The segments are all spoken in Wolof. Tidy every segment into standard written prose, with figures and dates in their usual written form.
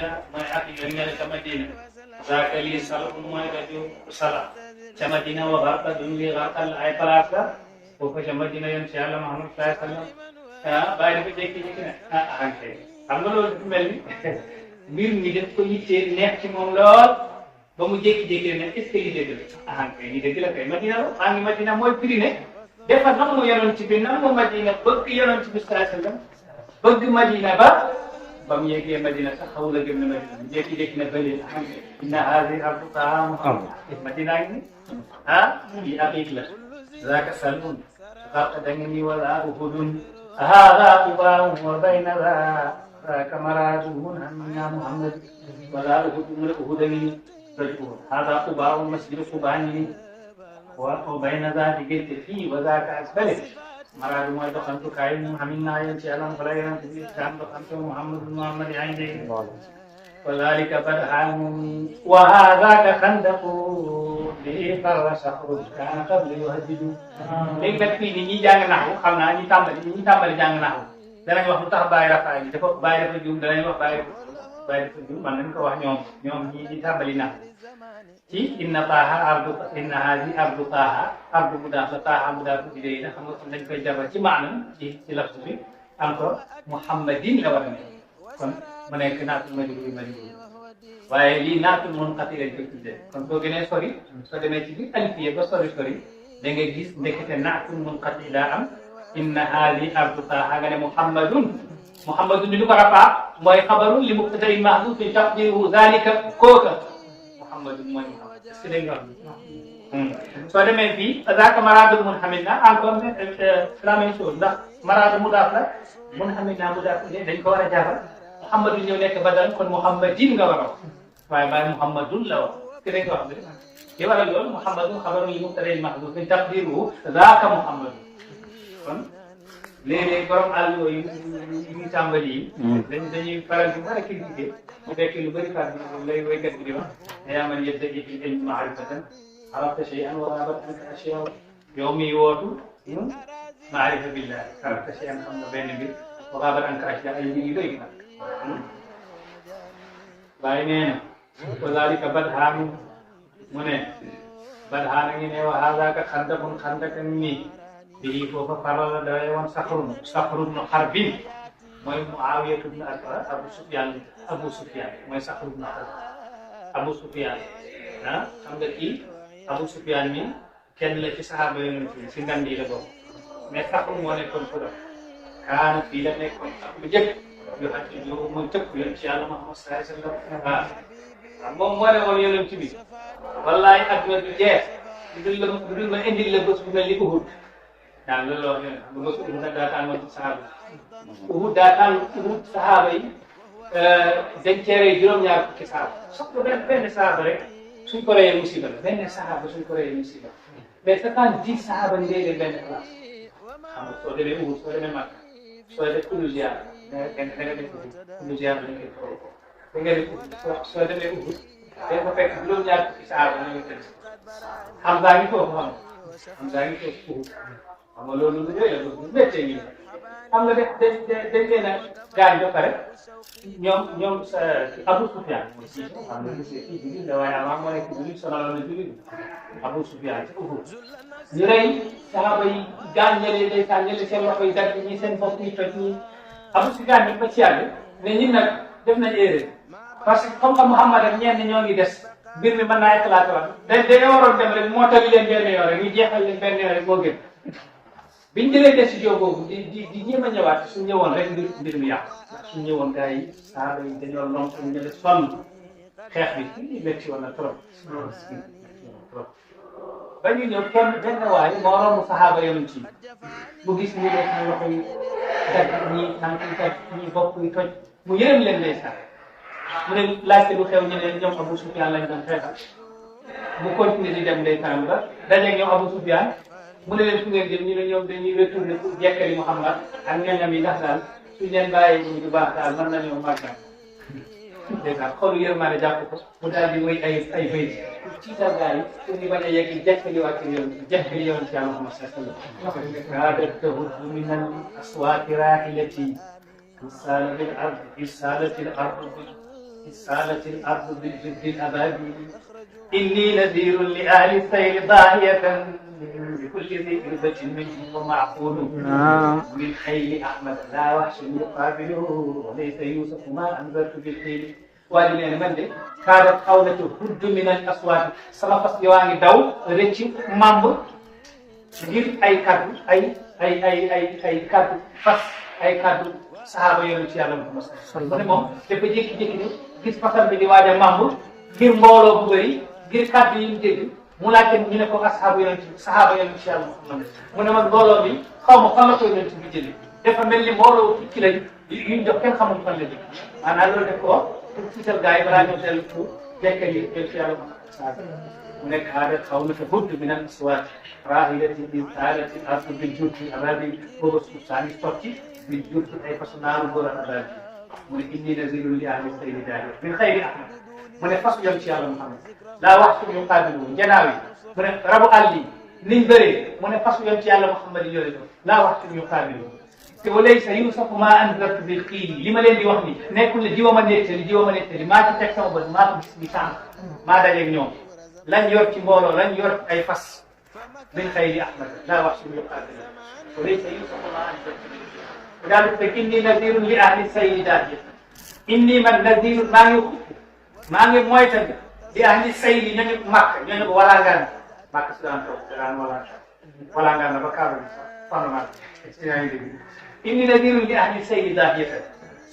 madina mooy ak yu ñëw ca madina zaaka lii salun mooy daju sala ca madina wa barqadun li xarqal ay place la foofu ca madina yéen si yàlla Muhammad sallallahu alayhi wa sallam bàyyi dafa jékki-jékki ne ankay xam nga loolu dafa mel ni mbir mi daf ko yittee neex ci moom lool ba mu jékki-jékki ne est-ce que li dëgg la ankay li dëgg la kay madina la maa ngi madina mooy firi ne dafa nam mu yonent bi nam mu madina bëgg yonent bi sallallahu alayhi wa sallam bëgg madina ba mu yeggee madina sax xaw la gëm ne madina mu jékki-jékki ne bëri inna haadihi ardu taamuha madina ngi yi aqiq la zaaka salmun faqadani wala uhudun hada qubaun wa bayna zaaka maradun ya muhammad wala uhudun uhudani hada qubaun masjidu qubani wa bayna zaaka diggante fii wa zaaka asfale maraadu mooy doxantukaay mu xam naa yéen ci alam fala yéen ci daan doxantu Muhammad yaa ngi dégg wa zalika bad'an wa hadaka xandaqu bi farra saxru kaana qabli yuhaddidu léegi nag fii nii ñi jàng naxu xam naa ñi tàmbali jàng naxu danañ wax lu tax bàyyi rafaay bi dafa juum danañ wax bàyyi dafa juum man nañ ko wax ñoom ñi tàmbali naxu ci inna taaha ardu inna haadi ardu taaha ardu mudaaf la taaha mudaaf bi na xam nga kon dañ koy jabar ci maanaam ci lafz bi encore muhammadin la war a nekk kon mu nekk naatul majruur waaye lii naatul munqati lañ koy tuddee kon soo gënee sori soo demee ci biir alfiya ba sori da ngay gis ndekete naatul munqati laa am inna haadi ardu taaha nga ne muhammadun li lu ko rafaa mooy xabarun li mubtada'in mahdhuf fi taqdiruhu zalika kooka Muhammadun mooy Muhammad est-ce que dégg nga wax soo demee fii zaaka maraadu munhamid na encore la même chose ndax maraadu mudaaf la munhamid na mudaaf dañ ko war a jaaral Muhammadun ñëw nekk badal kon Muhammadin nga war a wax waaye bàyyi Muhammadun la wax est-ce que dégg nga wax li waral loolu Muhammadun xabarun li mubtada'in mahdhuf fi taqdiruhu zaaka Muhammadun kon léeg-léeg borom àll yooyu ñu tàmbali yi. dañuy faral di mën a critiquer bu fekkee lu bëri fàttali moom lay waykat bi di wax yaa man yabtaghi fil ilmi ma'rifatan arafta shay'an wa ghabat anka ashyaa yow miy wootu maarifa billah arafta shay'an xam nga benn mbir wa ghabat anka ashyaa ay mbir yu doy nag. waaye nee na wa zaalika bad'an mu ne bad'an a ngi ne wa haadaka xandaqun nii. bii foofa faral la daway woon Saxrun ibn Harbin mooy Muawiya ibn Abu Sufyan mooy Saxrun ibn Harb Abu Sufyan xam nga kii Abu Sufyan mi kenn la ci saxaaba yonent bi si ndam yi la bokk mais Saxrun moo nekkoon fu doon kaana fii la nekkoon bu njëkk yoo xam ne yow mooy tëkk yoon ci Yàlla Muhammad sallallahu alayhi wa sallam waaw moom moo ne woon yonent bi wallaay adduna du jeex du ma indil la bés bu mel ni Uhud daal loolu la wax dëgg yàlla bés Uhud daataan ma saxaaba Uhud saxaaba yi dañ cee rey juróom-ñaar fukki saxaaba sax benn saxaaba rek suñ ko reyee musiba la benn saxaaba suñ ko reyee musiba mais 70 saxaaba ñu dee benn place xam nga soo demee Uhud soo demee Makka soo def kullu ziyaar da nga def Uhud kullu ziyaar dañ koy toog da nga def Uhud soo demee Uhud dañ ko fekk juróom-ñaar fukki saxaaba ñu ngi tëdd Hamza ngi foofu Hamza ngi foofu Uhud xam nga loolu lu rëy la lu méttee ngi xam nga dañ leen a gaañ ba pare ñoom Abu Sufyan mooy si xam nga kii jullit la waaye avant moo nekk jullit sonaloon na jullit Abu Sufyan ci Uhud ñu rey saxaaba yi gaañ ñële ndeysaan ñële seen loxo yi dagg ñi seen bopp yi toj ñi Abu Sufyan ñu ba ci yàlla ne ñun nag def nañ erreur parce que comme que Muhammad ak ñenn ñoo ngi des mbir mi mën naa éclaté waat dañoo waroon dem rek moo tali leen benn yoon rek ñu jeexal leen benn yoon rek moo gën biñ jëlee décision boobu di jéem a ñëwaat suñ ñëwoon rek mbir mi yàqu ndax suñ ñëwoon gars yi saaba yi dañoo lom suñ ñële sonn xeex bi kii métti woon na trop ba ñu ñëw benn waay moo romb saxaaba yonent ci mu gis ñu def ñu loxo yi dagg ñi tànk yi toj ñi bopp yi toj mu yërëm leen ndeysaan mu ne laajte lu xew ñu ne ñoom Abu Sufyan lañ doon xeexal mu continuer di dem ndeysaan ba dajeeg ñoom Abu Sufyan mu ne leen fu ngeen jëm ñu ne ñoom dañuy retourné pour jekkali Muhammad ak ñoñam yi ndax daal suñ leen bàyyi ñu du baax daal mën nañoo màggal dèjà xolu yërmande jàpp ko mu daal di wéy ay béy ci tàggaay yi pour ñu bañ a yegg jekkaliwaat ci yoon jekkali yoon ci Yàlla Muhammad sallallahu alayhi wa sallam kaadat tahuddu min al aswaati raahilati isalatil ard سالت الأرض بالجد الأبابي إني نذير لأهل السير ضاحية بكل ذي قربة منهم ومعقول من خيل أحمد لا وحش يقابله وليس يوسف ما أنذرت بالخيل waaye nee na man de kaadat xawlatu hudd min al aswaat sama fas yi waa ngi daw rëcc membre ngir ay kaddu ay kaddu fas ay kaddu saxaaba yoonu ci yàlla Muhammad mu ne moom dafa jékki-jékki ne gis fasal bi di waaj a membre ngir mbooloo bu bëri ngir kaddu yi mu dégg mu laajte ñu ne ko saxaaba yoonu ci yàlla Muhammad mu ne man mbooloo bi xaw ma fan la koy yonent bi jëlee dafa mel ni mbooloo ci lañ yuñ jox kenn xamul fan la jóg maanaam loolu def ko pour tiital gars yi balaa ñëw dellu pour jekkal yi jël ci yàlla mu nekk aada xaw na te budd min al aswaat raahilati bi taalati ardu bil jurti ababi booba suuf saa ngi sotti bil jurti ay façon naaru góor ak ababi mu ne inni nazirun li ahli sayri daari min xayri ahmad mu ne fasu yam ci yàlla Muhammad laa wax suñu xaabilu njanaaw yi mu ne rabu àll yi niñ bëree mu ne fasu yam ci yàlla Muhammad yi yore laa wax suñu xaabilu te walaysa yusafu maa anzartu bil xiili li ma leen di wax ni nekkul ne jiwa ma nettali maa ci teg sama bët maa ko gis bi sànq maa dajeeg ñoom lañ yor ci mbooloo lañ yor ay fas min xayri ahmad laa wax suñu xaabil walaysa yusafu maa anzartu bil xiili daal di fekk inni nadirun li ahli sayyidaat inni man nadirun maa ngi moytandi li ahli sayyi ñooñu màkk ñooñu ko walangaan màkk si daan toog te daan walangaan na ba kaaru bi sax fondement inni nadirun li ahli sayri daahiyatan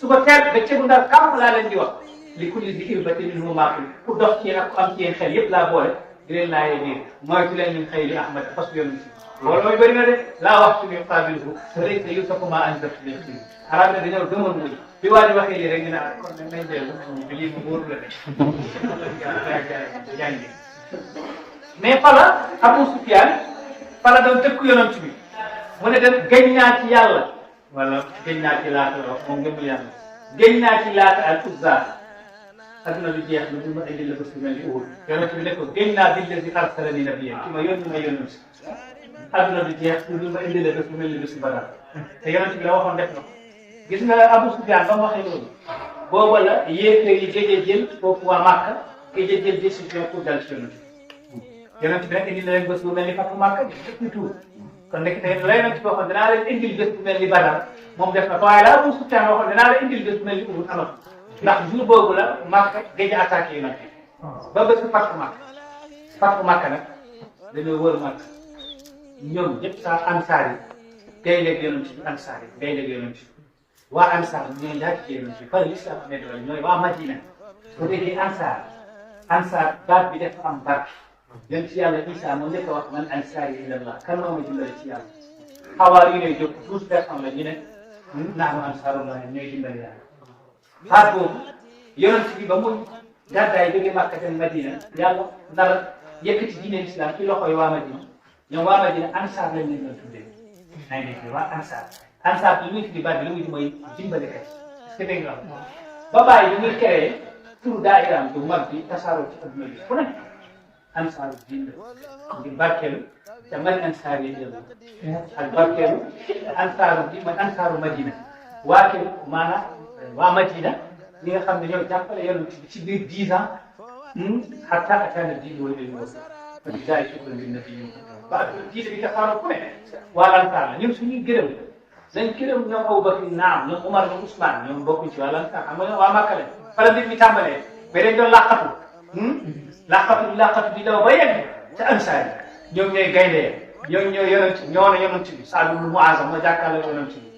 suba teel ba ceebu ndax kàmm laa leen di wax li kulli di irbatin minhum maaqil ku dox ci yéen ak ku am ci yéen xel yëpp laa boole di leen laajee biir moytu leen min xayri ahmad fas yoonu si loolu mooy bëri na de laa wax suñu qaabilhu laysa yusafu maa anzartu bil xiili arab ne dañoo gëmoon muy bi waa ji waxee lii rek ñu ne ah kon nañ dellu bi lii mu wóoru la de jàngi mais fala Abu Sufyaan fala doon tëkku yonent bi mu ne dem gëñ naa ci yàlla wala gëñ naa ci laata wax moom ngëmul yàlla gëñ naa ci laata al uzza adduna lu jeex lu dul ma indi la bés bu mel ni Uhud yonent bi ne ko gëñ naa billazi arsalani nabiyyan ki ma yónni si adduna lu jeex lu dul ma indi la bés bu mel ni bésu Badar te yonent bi la waxoon def na ko gis nga Abu Sufyaan ba mu waxee loolu booba la yéefar yi géej jël foofu waa Màkka géej jël décision pour dal ci yonent bi nag indi la leen bés bu mel ni Fatu Màkka depuis tout kon nekk tey la yonent bi waxoon dinaa leen indil bés bu mel ni Badar moom def na ko waaye la Abu Sufyaan waxoon dinaa leen indil bés bu mel ni Uhud amatu ndax jour boobu la Màkka géej attaqué yonent bi ba bés bu Fatu Màkka nag dañoo wër Màkka ñoom ñëpp saa ansaar yi day léeg yonent bi ansaar yi day léeg yonent bi waa ansaar ñooy laaj ci yonent bi par l'islam amee doole ñooy waa Madina bu déggee ansaar baat bi dafa am barke yéen ci yàlla Isa moo njëkk a wax man ansaari ilallah kan moo ma dimbali ci yàlla xawaar yi ñooy jóg 12 personnes la ñu ne nahnu ansaarullah ñooy dimbali yàlla baat boobu yonent bi ba muy gàddaay jóge Makka dem Madina yàlla ndara yëkkati diine islam ci loxoy waa Madina ñoom waa Madina ansaar lañ leen doon tuddee ay nekk waa ansaar li muy fi di baat bi li muy di mooy dimbali kay est-ce que dégg nga ba bàyyi bi muy créé tur daayiraam bu mag bi tasaaroo ci adduna bi fu ne ansaaru diin la ngir barkeelu te man ansaar yi jël ak barkeelu ansaaru diin man ansaaru Madina waa kër maanaam waa Madina ñi nga xam ne ñoo jàppale yonent bi ci biir 10 ans hatta ataana diin wala leen woo fa bidaay shukran lin nabi ba diine bi tasaaroo ku ne waa ansaar la ñun suñuy gërëm dañ gërëm ñoom Abubakar naam ñoom Umar ñoom Ousmane ñoom bokkuñ ci waa ansaar xam nga ñoom waa Makka lañ fa la mbir mi tàmbalee ba dañ doon laqatu di daw ba yegg ca ansaar yi ñoom ñooy gaynde ñoom ñooy yonent ñoo ne yonent bi Saad ibn Muaaz ma jàkkaarloo yonent bi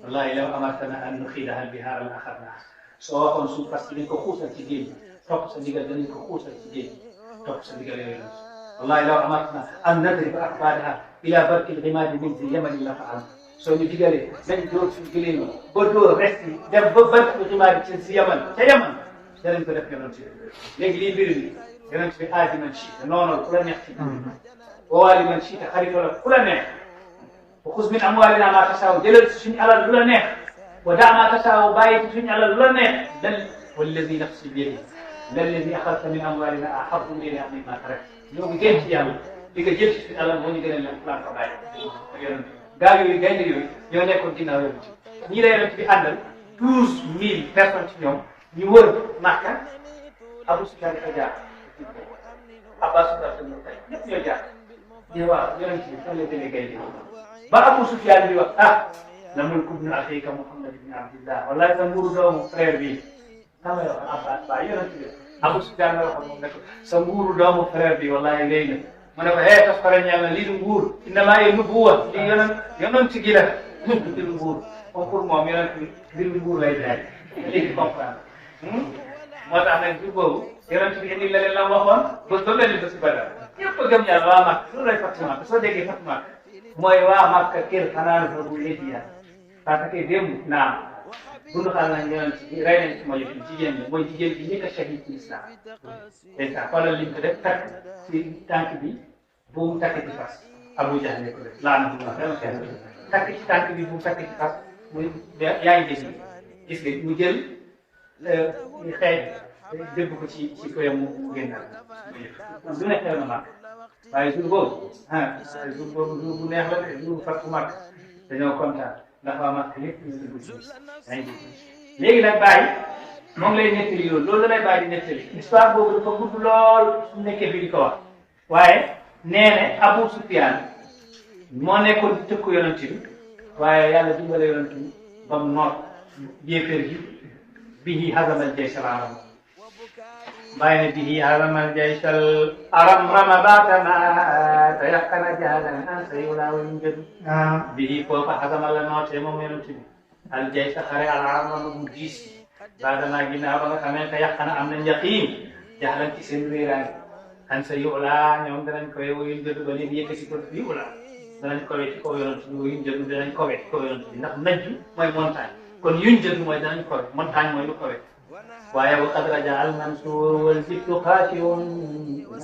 wallahi law amartana an nuxiidaha al-bihaara la axadnaaha soo waxoon suuf parce que dañ ko xuusal ci géej topp sa ndigal danañ ko xuusal ci géej topp sa ndigal yooyu wallahi law amartana an nadriba akbaadaha ila barki al-ghimaadi min zi yamani la fa'alna soo ñu digalee dañ dóor suñu gëléem ba dóor reste yi dem ba barki al-ghimaadi ci si yaman ca yaman danañ ko def yonent bi léegi lii mbir mi yonent bi aadi man shiita noonu ku la neex ci wa waali man shiita xaritoo la ku la neex wa xuz min amwaalina maa tasaaw jëlal suñu alal lu la neex wa daa maa tasaaw bàyyi ci suñu alal lu la neex dal wallazi nafsi biyadihi lallazi axadta min amwaalina ahabbu ilayna mimmaa tarakta ñoo ngi gën ci yàlla di nga jël ci suñu alal moo ñu gën a leen plan ko bàyyi yonent gaa yooyu gaynde yooyu ñoo nekkoon ginnaaw yonent ñii la yonent bi àndal 12000 personnes ci ñoom ñu wër Makka Abu Sufyaan dafa jaar Abbas ñëpp ñoo jaar ñu waaw yonent bi fan la jëlee gay ba Abu Sufyaan bi wax namul kubnu axiika Muhammad ibn Abdillah wallahi sa nguuru doomu frère bi sama yow Abbas ba yonent bi Abu Sufyaan la wax moom ne ko sa nguuru doomu frère bi wallahi léegi mu ne ko tas pare ñeel na lii du nguur innamaa hiya nubuwwa lii yonent gi la du nguur moom pour moom yonent bi mbiru nguur lay jaay léegi comprendre moo tax nag jur boobu yonent bi indi la leen la waxoon bés ba benn bés Badar ñëpp a gëm yàlla waa Makka loolu lay fàttali Makka soo déggee fàttali Makka mooy waa Makka kër xanaa fa bu léegi yàlla parce que démb naam bundu xaal nañ yonent bi rey nañ ci mooy jigéen ñi mooy jigéen bi njëkk a shahid ci islam c'est ça xoolal liñ ko def takk ci tànk bi bu mu takk ci fas Abu Jahl ne ko def laana bu ma takk ci tànk bi bu mu takk ci fas muy yaa ngi dégg gis nga mu jël xeej dëbb ko ci koyam mu génnaat du ne xew na màgg waaye jour boobu jour boobu jour bu neex la de jour fàttu màgg dañoo kontaan ndax waa màgg lépp ñu dugg ci yaa ngi dégg léegi nag bàyyi moom lay nettali loolu lay bàyyi di nettali histoire boobu dafa gudd lool su nekkee fi di ko wax waaye nee ne Abu Sufyaan moo nekkoon di tëkku yonent bi waaye yàlla dimbale yonent bi ba mu noot yéeféer gi bihi hazamal jaysh al aram bàyyi ne bihi hazamal jaysh al aram ramabatana tayaqqana jahadan an sayula wa yunjadu bihi foofa hazamal la nootee moom yonent bi al jaysh xare al aram mu diis baadana ginnaaw ba nga xamee tayaqqana am na njaqiim jaxlan ci seen réeraange an sayula ñoom danañ koy wa yunjadu ba léegi yëkkati ko yula danañ kowe ci kaw yonent bi wa yunjadu danañ kowe ci kaw yonent bi ndax najju mooy montagne kon yuñ jënd mooy danañ kowe montagne mooy lu kowe waaye wa qad raja al mansur wal jibtu xaashiun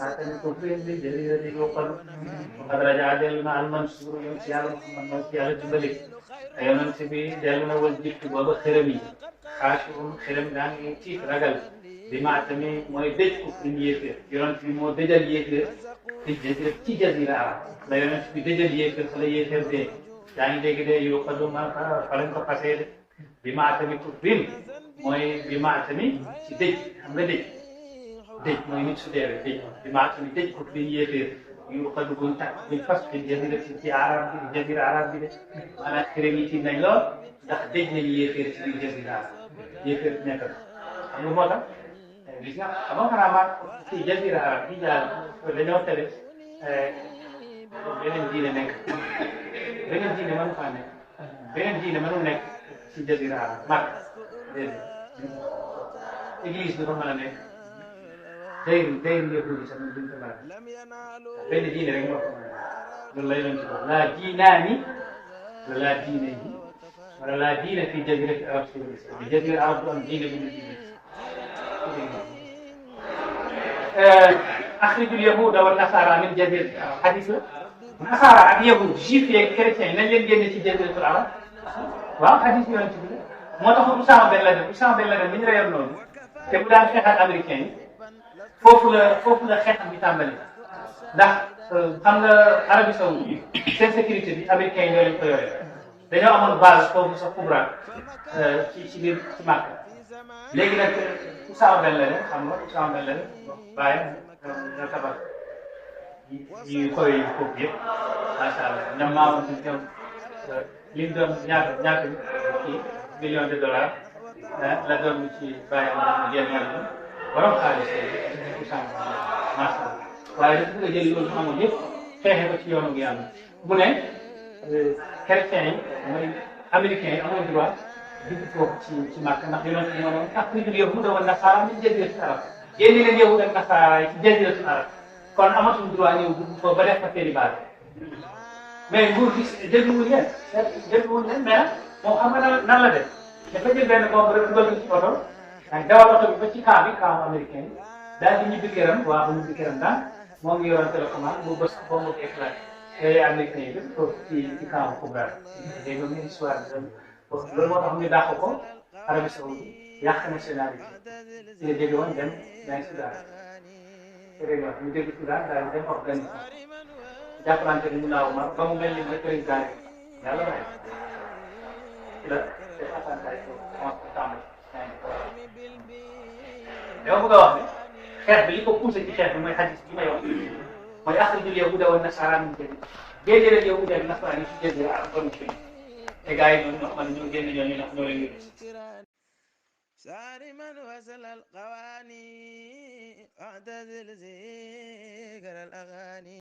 atani kufrin bi jarirati yuqal wa qad raja dellu na al mansur yoon si yàlla Muhammad moom si yàlla dimbali yonent bi dellu na wal jibtu booba xërëm yi xaashiun xërëm daa ngi tiit ragal bi ma tamit mooy dëj kufrin yéeféer yonent bi moo dëjal yéeféer ci jazira arab la yonent bi dëjal yéeféer fa la yéeféer dee yaa ngi dégg de yuqalu ma fa lañ ko fasee de bi ma tamit kufrin mooy bi maa tamit ci dëj xam nga dëj mooy nit su deewee dëj bi maa tamit dëj ko fi yéeféer yu xadu buñ tàkk buñ fas fi jazira ci arab bi jazira arab bi de maanaam xërëm yi ci nañ lool ndax dëj nañu yéeféer ci biir jazira arab yéeféer nekk na xam nga moo tax gis nga xam nga xanaa maa ci jazira arab bi jaar dañoo tere beneen diine nekk beneen diine mënu faa nekk beneen diine mënu nekk ci jazira arab mag église bi fa mën a nekk day yëpp gi sax duñ ko mën a benn diine rek moo ko mën a loolu lay doon ci wax laa diinaani wala laa diine yi wala laa diine fii jazirati arab si jazira arab du am diine bu ñu diine axrijul yahuda wa nasara min jazirati arab xadis la nasara ak yahud juif yeeg chrétien yi nañ leen génne ci jaziratul arab waaw xadis yonent bi la moo tax Usaama Ben Laden bi ñu reyoon noonu te bu daan xeexal américain yi foofu la xeexam bi tàmbali ndax xam nga Arabie Saoudite seen sécurité bi américain yi ñoo leen ko yore dañoo amoon base foofu sa Kubra ci biir ci Makka léegi nag Usaama Ben Laden xam nga Usaama Ben Laden bàyyi na tabax yi koy foofu yëpp macha allah ñoom maamoon ñoom li mu doon ñaata kii millions de dollars la doon ci bàyyi am génn wàllu borom xaalis yi Usaama macha allah waaye dafa bëgg a jël loolu amoon yëpp xeexe ko ci yoonu gi yàlla mu ne chrétiens yi mooy américains yi amoon droit dugg foofu ci Makka ndax yonent bi moo doon axrijul yahuuda wa nasaara min jaziratil arab génne leen yahuud ak nasaara yi ci jaziratil arab kon amatuñ droit ñëw dugg foofu ba def fa seen i base mais nguur gi dégluwuñ leen mais nag moom xam nga nan la def dafa jël benn bombe rek dugal ko ci oto ak dawal oto bi ba ci camp américain yi daal di ñibbi këram waa ba ñibbi këram daal moo ngi yoroon télécommande mu bës bombe bi éclaté te américain yi bépp foofu ci camp Kubra dégg nga histoire bi loolu moo tax ñu dàq ko Arabie Saoudite yàq nationalité ci la jóge woon dem Soudan ñu jóge Soudan daal di dem Afghanistan jàppalante ni mu naaw ma ba mu mel ni mooy président yàlla may ci la def attentat ko tàmbali dama bëgg a wax ne xeex bi li ko poussé ci xeex bi mooy xadis bi may wax mooy axrijul yahuuda wa nasaara min jazira génne leen yahuuda ak nasaraan yi ci jazira ak banu fi te gars yi ñoo xam ne ñoo génn ñooñu ndax ñoo leen yóbbu صارما وصل القواني اعتزل ذكر الاغاني